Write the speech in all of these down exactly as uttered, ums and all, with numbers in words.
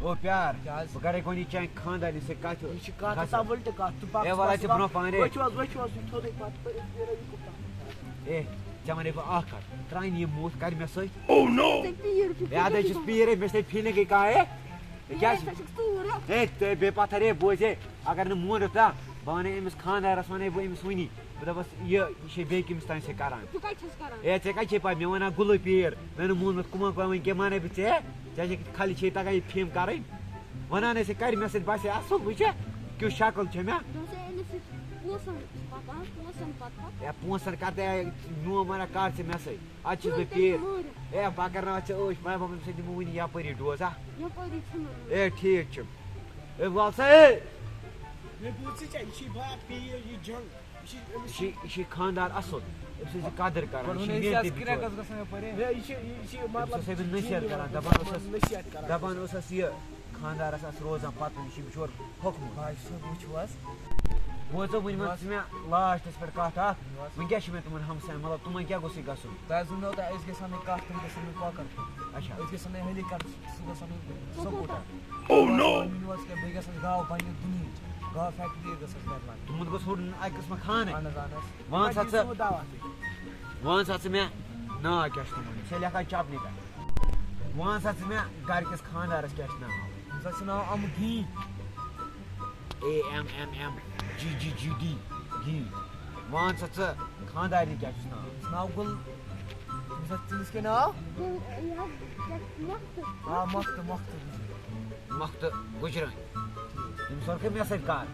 او پیار، کیٛاہ حظ؟ بہٕ کَرَے گۄڈٕ یہِ چانہِ خانٛدارنہِ سۭتۍ کَتھ۔ یہِ چھِ کَتھ گژھان۔ تَتھ وٕلٹہٕ کَتھ۔ ژٕ پَکھ، اے، ژٕ وَلہٕ، پَکھ، اَسہِ ژٕ پَکھ۔ برٛونٛہہ پَہَن، اے۔ ؤتھِو حظ، ؤتھِو حظ، یہِ تھوٚدُے پَتہٕ، أسۍ نیرو یہِ کُن پَتہٕ۔ اے، ژےٚ وَنے بہٕ اَکھ کَتھ، ترٛاوِ نہٕ یہِ موٚتھ، کَرِ مےٚ سۭتۍ۔ Oh no! ژےٚ پیٖر چھُ اے، اَدٕ حظ چھُس پیٖر، ہے، مےٚ چھِ تَتہِ feeling گٔے کانٛہہ، اے۔ یہِ کیٛاہ یے، چھِ؟ سۄ چھَکھ ژوٗر، ہا؟ اے، تہٕ بیٚیہِ پَتھر، اے، بوزے، اگر نہٕ مونُتھ نا، بہٕ وَنَے أمِس خانٛدارَس، وَنَے بہٕ أمِس وٕنی۔ بہٕ دَپَس، یہِ، یہِ چھے بیٚیہِ کٔمِس تانۍ سۭتۍ کَران۔ ژٕ کَتہِ چھَس کَران؟ اے، ژےٚ کَتہِ چھے پَے؟ مےٚ وَنان گُلہٕ پیٖر، مےٚ نہٕ مونمُت کٕمَن کامٮ۪ن کینٛہہ، مانے بہٕ ژےٚ، ژےٚ چھے خالی چھے تَگان یہِ فِم کَرٕنۍ۔ وَنان ٲسۍ کَرِ مےٚ سۭتۍ باسے اَصٕل، وٕچھے کیُتھ شکل چھےٚ مےٚ۔ دوٚپُس، ہے، أمِس چھِ پونٛسَن پَتہ، پونٛسَن پَتہ۔ اے، پونٛسَن کَر تہٕ، اے، میون وَنان کَر ژٕ مےٚ سۭتۍ۔ اَدٕ چھُس بہٕ چٲنۍ پیٖر۔ تٔمۍ مٲرِتھ۔ اے، بہٕ کَرناوَتھ ژےٚ عٲش، مےٚ بہٕ أمِس سۭتۍ دِمہٕ وٕنی یَپٲری ڈوزا۔ یَپٲری چھُنہٕ۔ اے، ٹھیٖک چھُ۔ اے، وَل سا، اے۔ مےٚ بوٗزٕے ژےٚ، یہِ چھُے باپ پیٖر، یہِ جنٛگ۔ یہِ چھُے، أمِس یہِ چھُ، یہِ چھُ خانٛدار اصٕل۔ أمۍ سٕنٛز چھِ قدٕر کران، یہِ چھِ گۄڈٕ ووٚنُے محنتی ژےٚ بِچور۔ کرٛٮ۪کَس گژھان یَپٲرۍ۔ ہے، یہِ چھُ، یہِ چھُ، أمۍ مطلب، اوس أمِس نصیحت کران، دَپان اوسُس، نصیحت کران۔ دَپان اوسُس یہِ خانٛدارَس آسہِ روزان پَتہٕ، یہِ چھُ بِچور ہوٚکھمُت۔ بھاے صٲب، وٕچھِو حظ۔ بوزو، وٕنہِ وَن ژٕ مےٚ لاسٹَس پٮ۪ٹھ کَتھ اَکھ، وٕنہِ کیٛاہ چھُ مےٚ تِمَن ہمسایَن، مطلب، تِمَن کیٛاہ گوٚژھ یہِ گژھُن؟ تۄہہِ حظ ووٚنمو تۄہہِ، أسۍ گژھو نہٕ کَتھ، تِم گژھن نہٕ کۄکَر۔ اچھا۔ أسۍ گژھو نہٕ ہیلی کاپٹر، سُہ گژھو نہٕ سکوٗٹر۔ Oh no! بہٕ وَنہٕ وٕنہِ وَن ژٕ کیٛاہ، بیٚیہِ گژھن گاو پنٛنہِ دُنہِچ، گاو فیکٹری گژھن مےٚ لَگٕنۍ۔ تِمَن گوٚژھ ہُہ اَکہِ قٕسمہٕ خانٕے۔ اَہَن حظ، اَہَن حظ۔ وَن سا تِمَن ژٕ، دِژوٕ دعوتٕے۔ وَن سا ژٕ مےٚ ناو کیٛاہ چھُ تِمَن؟ ژےٚ لیکھان چَپنہِ پٮ۪ٹھ۔ وَن سا ژٕ مےٚ گَرِکِس خانٛدارَس کیٛاہ چھُ ناو؟ تٔمِس حظ چھُ ناو اَمہٕ گی۔ A M M M, G G G D, گی۔ وَن سا ژٕ، خانٛدارنہِ کیٛاہ چھُس ناو؟ ناو گُل۔ تٔمِس حظ، تٔمِس کیٛاہ ناو؟ گُل، یہِ حظ، یَتھ مۄختہٕ۔ آ، مۄختہٕ، مۄختہٕ گُجرٲنۍ۔ مۄختہٕ گُجرٲنۍ۔ تٔمِس ووٚن کہِ مےٚ سۭتۍ کَر۔ آ،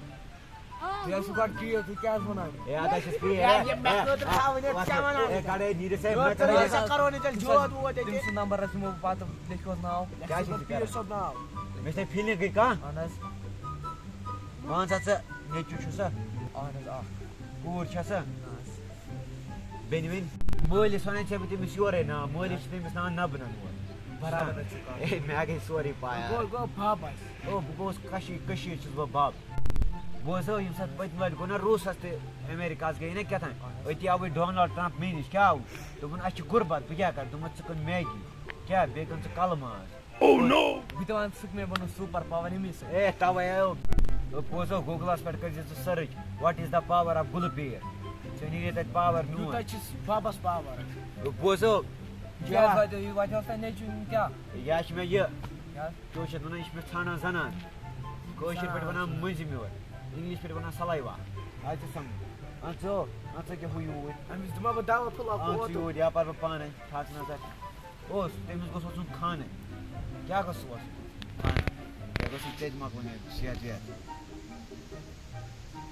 تُہۍ حظ چھِو گۄڈٕ ٹھیٖک، تُہۍ کیٛاہ حظ وَنان؟ اے، اَتھ حظ چھِ پی، ہے، اے، یہِ مےٚ اے، خٲطرٕ اے، تھاوٕنۍ، اے، ژےٚ وَنان۔ اے، کَڑے نیٖرِتھ، ہے، یور مےٚ کَڑے ژٕ یہِ۔ ہسا کَرو نہٕ تیٚلہِ جوڑ ووت ییٚتہِ۔ تٔمۍ سُنٛد نمبر حظ دِمو بہٕ پَتہٕ، لیکھِو حظ ناو۔ کیٛاہ چھِ ژٕ ژٕ پی کران؟ صٲب ناو۔ مےٚ چھِ تۄہہِ feeling گٔے کانٛہہ۔ اَہَن حظ۔ وَن سا ژٕ، نیٚچوٗ چھُ سا؟ اَہَن حظ، اَکھ۔ کوٗر چھےٚ سا؟ نہ حظ۔ بیٚنہِ ویٚنہِ؟ مٲلِس وَنان چھےٚ بہٕ تٔمِس یورَے ناو، مٲلِس چھِ تٔمِس ناو نَبہٕ نَنہٕ وول۔ برابر حظ چھُ کَتھ۔ اے، مےٚ گٔے سورُے پَے۔ گوٚو، گوٚو بَب اَسہِ۔ او، بہٕ گوٚوُس کٔشیٖرِ، کٔشیٖرِ چھُس بہٕ بَب۔ بوزو، ییٚمہِ ساتہٕ پٔتمہِ لَٹہِ گوٚو نہ روٗسَس تہٕ اَمیرِکاہَس گٔے نہ کیٛاہ تام، أتی آوُے ڈونلڈ ٹرمپ مےٚ نِش، کیٛاہ آوُے؟ دوٚپُن، اَسہِ چھِ غُربت، بہٕ کیٛاہ کَرٕ؟ دوٚپمَس، ژٕ کٕن میگی، کیٛاہ، بیٚیہِ کٕن ژٕ کَلہٕ ماز۔ Oh no! بہٕ تہِ وَنہٕ ژٕ مےٚ وَنُن super power ییٚمی سۭتۍ۔ اے، تَوَے آو، بوزو، گوٗگلَس پٮ۪ٹھ کٔرۍ زِ ژٕ search، what is the power of گُلہٕ پیٖر؟ ژےٚ نیرِ تَتہِ power میون۔ یوٗتاہ چھِ بَبَس power۔ بوزو، کیٛاہ حظ واتیو، یہِ واتیو سا نیٚچوٗ کیٛاہ؟ یہِ حظ چھِ مےٚ یہِ۔ کیٛاہ حظ؟ کیٛاہ چھِ اَتھ وَنان؟ یہِ چھِ مےٚ ژھانٛڈان زَنان۔ کٲشِر پٲٹھۍ وَنان مٔنٛزِم یور، اِنٛگلِش پٲٹھۍ وَنان سَلایوا۔ آے ژےٚ سَمٕجھ؟ اَن ژٕ، اَن ژٕ کیٛاہ ہُہ یوٗرۍ۔ أمِس دِمہٕ بہٕ دَوا پھوٚلہ اَن ژٕ کوتُل۔ یوٗرۍ، یَپارٕ بہٕ پانَے، تھاو ژٕ نظر۔ اوس، تٔمِس گوٚژھ وَسُن خانَے۔ کیٛاہ گوٚژھ وَسُن؟ خانَے۔ یہِ گوٚژھ نہٕ تیٚتہِ مۄکلُن یہِ صحت ویت۔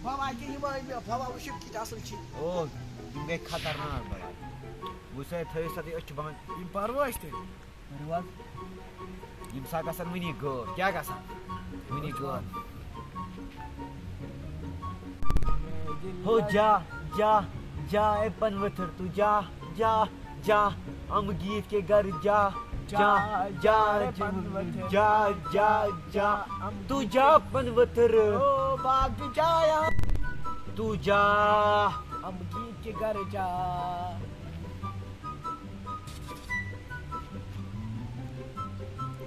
بابا، یہِ یِم آے مےٚ، بابا، وٕچھِو کِتھ اَصٕل چھِ۔ او، یِم گٔے خطرناک بَلاے۔ وٕچھ سا، تھٲیِو سا تُہۍ أچھ بنٛد۔ یِم پَرو أسۍ تیٚلہِ۔ کٔرِو حظ۔ یِم سا گژھن وٕنی غٲب۔ کیٛاہ گژھن؟ وٕنی غٲب۔ ہو جا، جا، جا، اے پن ؤتھٕر تو جا، جا، جا، اَمہٕ گیٖت کے گھر جا، جا، جا، جا، جا، جا، جا، تو جا پن ؤتھٕر۔ او باغ جایا۔ تو جا۔ اَمہٕ گیٖت کے گھر جا۔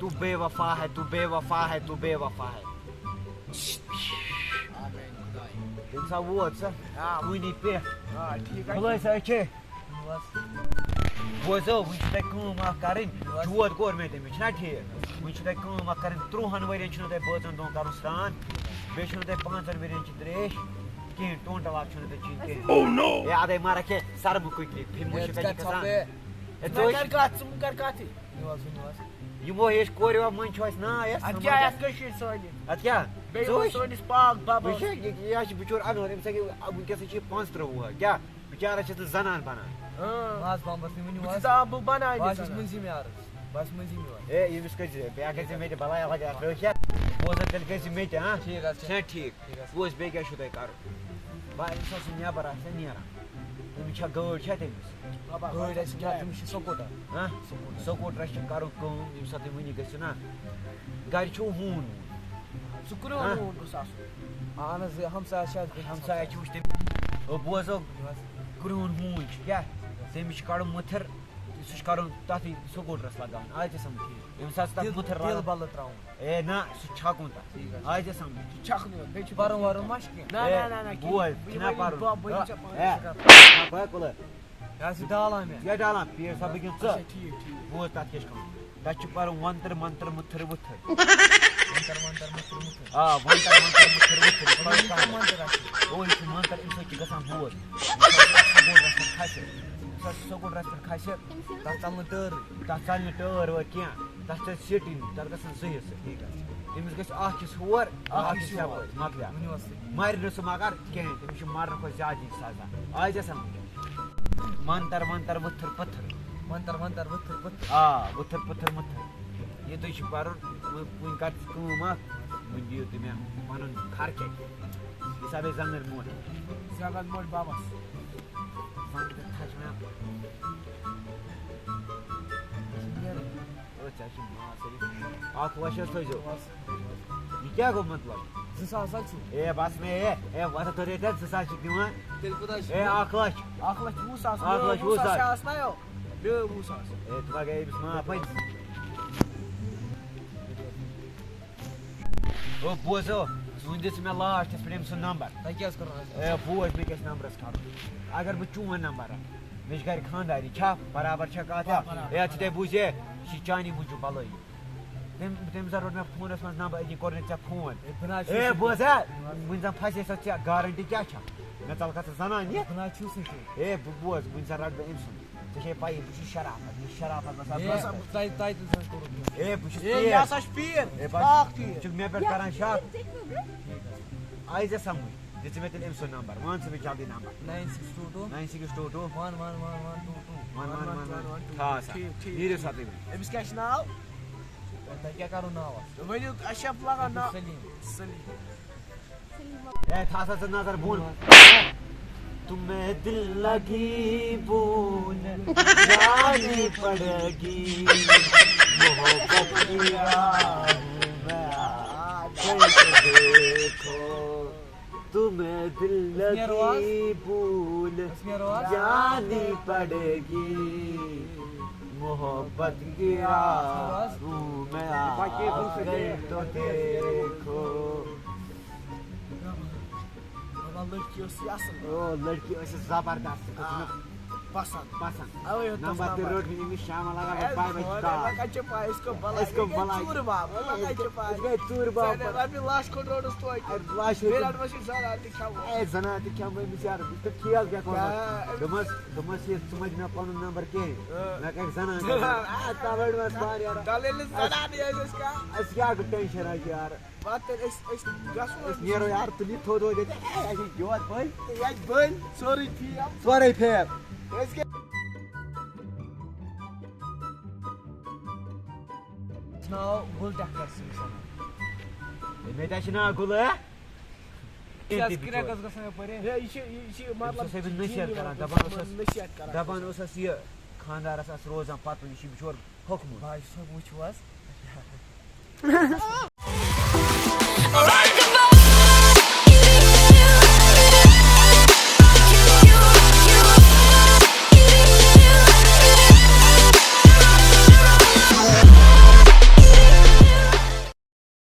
تو بے وفا ہے، تو بے وفا ہے، تو بے وفا ہے۔ آ میٛانہِ خۄدایہِ۔ تٔمۍ سا ووت سا؟ آ۔ کُنی پٮ۪ٹھ۔ آ، ٹھیٖک حظ۔ کھُلٲے سا أچھے۔ بوزو، وٕنہِ چھِ تۄہہِ کٲم اَکھ کَرٕنۍ۔ بوز۔ جود کوٚر مےٚ تٔمِس، چھُنہ ٹھیٖک؟ وٕنہِ چھِ تۄہہِ کٲم اَکھ کَرٕنۍ۔ ترٛوہَن ؤرِین چھُنہٕ تۄہہِ بٲژَن دۄن کَرُن سرٛان۔ بیٚیہِ چھُنہٕ تۄہہِ پانٛژَن ؤرِین چھِ ترٛیش کِہیٖنۍ، ٹونٛٹَل اَکھ چھُنہٕ تۄہہِ چیٚنۍ کِہیٖنۍ۔ Oh no! ہے، اَدَے مَرَکھ ہے، سَرمہٕ کُکرِ، فِلمہٕ ہے، چھِ ژٕ کَتہِ کَتہِ کھَسان؟ ژھۄپہٕ؟ ہے، ژٕ مےٚ وٕچھ۔ کَر کَتھ، ژٕ مہٕ کَر کَتھٕے۔ نِوَل سا، نِوَل سا۔ یِمو ہے أسۍ کورِ وۄنۍ مٔنٛزۍ چھُ اَسہِ ناے اَسہِ اَدٕ سَمجھ کیٛاہ اَسہِ۔ یَتھ کٔشیٖرِ سٲنِس؟ اَدٕ کیٛاہ؟ بیٚیہِ ژٕ اوس وٕچھ۔ سٲنِس پاک بَبَس۔ وٕچھ، یہِ، یہِ حظ چھِ بِچور اَنٛگہٕ وَتھ، أمِس ہیٚکہِ وٕنکیٚس چھِ یہِ پانٛژترٕٛہ وُہَر، کیٛاہ؟ بِچارَس چھِ ژٕ زَنان بَنان۔ اۭں۔ بہٕ حظ بَنٛبَس نہٕ وٕنہِ بہٕ چھُس وَس۔ دَپان بہٕ بَناے بہٕ نہٕ حظ چھُس زَنان۔ مٔنٛزِم یارَس۔ بَس مٔنٛزِم یور۔ ہے، ییٚمِس کٔرۍ زِ، بیٚیہِ اگر ژےٚ مےٚ تہِ بَلاے اَلَگ اَتھ رٲچھ یا، بوزَن تیٚلہِ کٔرۍ زِ مےٚ تہِ، ہاں؟ ٹھیٖک حظ چھُ۔ چھا ٹھیٖک؟ ٹھیٖک حظ۔ بوز، بیٚیہِ کیٛاہ چھُو تۄہہِ کَرُن؟ بہٕ أمِس حظ چھُ نٮ۪بَر آسہِ نہ نیران۔ تٔمِس چھا گٲڑۍ چھا تٔمِس؟ بابا، گٲڑۍ آسہِ نہ، تٔمِس چھِ سکوٗٹر۔ ہاں؟ سکوٗٹر۔ سکوٗٹرَس چھِ کَرُن کٲم، ییٚمہِ ساتہٕ تُہۍ وٕنہِ گٔژھِو نہ، گَرِ چھُو ہوٗن ووٗن۔ سُہ کرٛہُن ہاں؟ ہوٗن گوٚژھ آسُن۔ اَہَن حظ، یہِ ہمسایَس چھِ اَسہِ ہمسایَس چھُ وٕچھ تٔمۍ۔ او بوزو، بوز۔ کرٛہُن ہوٗن چھُ کیٛاہ؟ تٔمِس چھُ کَڑُن مٕتھٕر۔ سُہ چھُ کَرُن تَتھ سکوٗٹرَس لَگاوُن، آیہِ ژےٚ سَمٕجھ؟ ییٚمہِ ساتہٕ سُہ تَتھ دِل، بُتھر دِل لَگاوُن۔ بَلہٕ ترٛاوُن۔ اے نہ، سُہ چھُ چھَکُن تَتھ۔ ٹھیٖک حظ۔ آیہِ ژےٚ سَمٕجھ؟ چھَکھ نہٕ یوت، بیٚیہِ چھُ وَرُن وَرُن ما چھُ کینٛہہ؟ نہ، اے، نہ، نہ، نہ، کِہیٖنۍ۔ بوز، بہٕ چھُنہ یِمَے پَرُن۔ دۄہ، بہٕ یِم ژےٚ پانَس اے، چھِ کَران۔ نہ، بہٕ کُلہٕ۔ یہِ حظ چھِ دالان مےٚ۔ یہِ ڈالان، پیٖر صٲب، بہٕ کِنہٕ ژٕ؟ اچھا، ٹھیٖک، ٹھیٖک۔ بوز تَتھ کیٛاہ چھِ کَرُن۔ تَتہِ چھُ پَرُن وَنتٕر مَنتٕر مُتھٕر وُتھٕر۔ وَنتٕر وَنتٕر مُتھٕر مُتھٕر۔ آ، وَنتَر وَنتَر مُتھٕر مُتھٕر، یہِ چھُ وَنتَر مَنتٕر اَسہِ۔ او، یہِ چھُ مَنتَر، اَمہِ سۭتۍ چھِ گژھان ہوش۔ ییٚمہِ ساتہٕ سُہ سکوٗٹرَس پٮ۪ٹھ کھسہِ، ییٚمہِ ساتہٕ سُہ سکوٗٹرَس پٮ۪ٹھ کھسہِ، تَتھ ژَلنہٕ ٹٲرٕے۔ تَتھ ژَلہِ نہٕ ٹٲر وٲر کینٛہہ، تَتھ چھِ سیٖٹٕے نہٕ، تَتھ گژھن زٕ حِصہٕ۔ ٹھیٖک حظ۔ تٔمِس گژھِ اَکھ حِصہٕ ہور، اَکھ اَکھ حِصہٕ حِصہٕ یَپٲرۍ، یور۔ مۄکلیٛو۔ ؤنِو حظ تُہۍ۔ مَرِ نہٕ سُہ مگر کِہیٖنۍ، تٔمِس چھُ مَرنہٕ کھۄتہٕ زیادٕ یہِ سَزا۔ آیہِ ژےٚ سَمٕجھ؟ مَنتَر وَنتَر وُتھٕر پُتھٕر۔ وَنتَر وَنتَر وُتھٕر پُتھٕر۔ آ، وُتھٕر پُتھٕر مُتھٕر۔ یہِ تُہۍ چھِ پَرُن، وۄنۍ، وۄنۍ کَر ژٕ کٲم اَکھ، وۄنۍ دِیِو تُہۍ مےٚ پَنُن خرچہٕ۔ یہِ سا بیٚیہِ زَنٛگَن موٹ۔ زَنٛگَن موٹ بَبَس۔ زَنٛگ تہٕ تھَچہِ مےٚ۔ نیرُن۔ او، ژےٚ چھِ ماس سٲری۔ اَکھ لَچھ حظ تھٲیزیو۔ یہِ کیٛاہ گوٚو مطلب؟ زٕ ساس حظ چھُ۔ اے، بَس مےٚ، اے، اے، وَتھ تُلے ژےٚ زٕ ساس چھِ دِوان۔ تیٚلہِ کوٗتاہ چھُ؟ اے، اَکھ لَچھ۔ اَکھ لَچھ وُہ ساس۔ اَکھ لَچھ وُہ ساس۔ وُہ ساس چھِ آسان یو۔ بیٚیہِ وُہ ساس۔ اے، ژٕ ما گٔیے أمِس معاف وۄنۍ؟ او، بوز او، وۄنۍ دِ ژٕ مےٚ لاسٹَس پٮ۪ٹھ أمۍ سُنٛد نمبر۔ تۄہہِ کیٛاہ حظ کوٚروٕ آز؟ اے، بوز مےٚ کیٛاہ چھُ نمبرَس کَرُن۔ اگر بہٕ چون نمبر رَٹہٕ، مےٚ چھِ گَرِ خانٛداری، چھا برابر چھا کَتھ؟ برابر۔ اے، ژٕ تہِ بوٗز، اے، یہِ چھِ چانی موٗجوٗب بَلٲیی۔ تٔمۍ، تٔمۍ زَن روٚٹ مےٚ فونَس منٛز نمبر، أتی کوٚر مےٚ ژےٚ فون۔ اے، بہٕ نہ حظ چھُس اے، نہٕ بوز ہا، وٕنۍ زَن پھَسے سۄ ژےٚ، گارنٹی کیٛاہ چھےٚ؟ مےٚ ژَلکھا ژٕ زَنان یہِ؟ بہٕ نہ حظ چھُس نہٕ کینٛہہ۔ اے، بہٕ بوز، وٕنۍ زَن رَٹہٕ بہٕ أمۍ سُنٛد۔ ژےٚ چھے پَیی، بہٕ چھُس شرافت، مےٚ چھِ شرافت گژھان اے، بس۔ تۄہہِ، تۄہہِ تہِ زَن کوٚرُکھ یہِ۔ اے، بہٕ چھُس اے، یہِ تیز۔ ہسا چھُ پیٖر۔ اے، بس۔ اکھ پیٖر۔ ژٕ چھُکھ مےٚ پٮ۪ٹھ کران شک۔ آیہِ ژےٚ سمجھ؟ دِ ژٕ مےٚ تیٚلہِ أمۍ سُنٛد نمبر، وَن ژٕ مےٚ جلدی number. Nine six two two۔ Nine six two two۔ One one one one two two۔ One one one one۔ تھاو سا۔ ٹھیٖک، ٹھیٖک۔ نیٖرِو سا تُہۍ۔ أمِس کیٛاہ چھُ ناو؟ تۄہہِ کیٛاہ کَرو ناو اَتھ؟ ؤنِو، اَسہِ چھا لاگان ناو؟ سلیٖم۔ سلیٖم۔ اے، تھاو سا ژٕ نظر بۄن۔ تمہیں دل لگی بھول جانی پڑے گی، محبت کی راہ میں آ کر کے دیکھو، تمہیں دل لگی بھول جانی پڑے گی، محبت کی راہ میں آ کر تو دیکھو۔ بابا، لڑکی ٲس یہِ اَصٕل۔ او، لڑکی ٲس یہِ زبردست، سۄ چھِ مےٚ آ، پسنٛد۔ پسنٛد۔ اوے یوت نمبر تہِ نمبر۔ روٚٹ مےٚ أمِس شامَن لگان، اے، بھاے، بھاے، چھُ مےٚ ٹاس۔ لگان چھِ پَے، أسۍ کَم بَلاے۔ أسۍ کَم بَلاے۔ ژوٗرٕ باب، أسۍ لگان چھِ پَے۔ أسۍ گٔے ژوٗرٕ باب۔ ژےٚ رۄپیہِ لَچھ کھنٛڈ روٚٹُس توتہِ۔ اے، لَچھ بیٚیہِ رۄپیہِ۔ رَٹہٕ وۄنۍ أسۍ زَرا تہِ کھٮ۪مو۔ اے، زَنان تہِ کھٮ۪مو أمِس یارٕ، بہٕ چھُس تۄہہِ کھیل کیٛاہ کوٚرمُت؟ کیٛاہ؟ دوٚپمَس، دوٚپمَس، یہِ ژٕ مَتھ دِ مےٚ پَنُن نمبر کِہیٖنۍ۔ آ۔ مےٚ کَرِ زَنان۔ آ، تَوَے وَس بار یارٕ۔ تَلہٕ ییٚلہِ زَنان یہِ ٲسۍ أسۍ کَران۔ اَسہِ کیٛاہ گوٚو ٹٮ۪نشَن حظ یارٕ؟ پتہٕ تیٚلہِ أسۍ، أسۍ گژھو أسۍ نیرو یار، تُلِو تھوٚد وۄنۍ ییٚتہِ۔ اے، اَسہِ چھِ یور بٔلۍ۔ ییٚتہِ بٔلۍ، سورُے ٹھیٖک۔ سورُے ٹھیٖک۔ أسۍ کیٛاہ؟ ناو گُل ٹٮ۪کٹَر چھِ أمِس وَنان۔ ہے، مےٚ تہِ حظ چھِ ناو گُل، ہے۔ یہِ حظ کرٛٮ۪کَس گژھان یَپٲرۍ، ہے۔ ہے، یہِ چھِ، یہِ چھِ، مطلب، أمِس اوس أمِس نصیحت کران، دَپان اوسُس، نصیحت کران۔ دَپان اوسُس یہِ خانٛدارَس آس روزان پَتہٕ، یہِ چھُ بِچور ہوٚکھمُت۔ بھائی صٲب، وٕچھِو حظ۔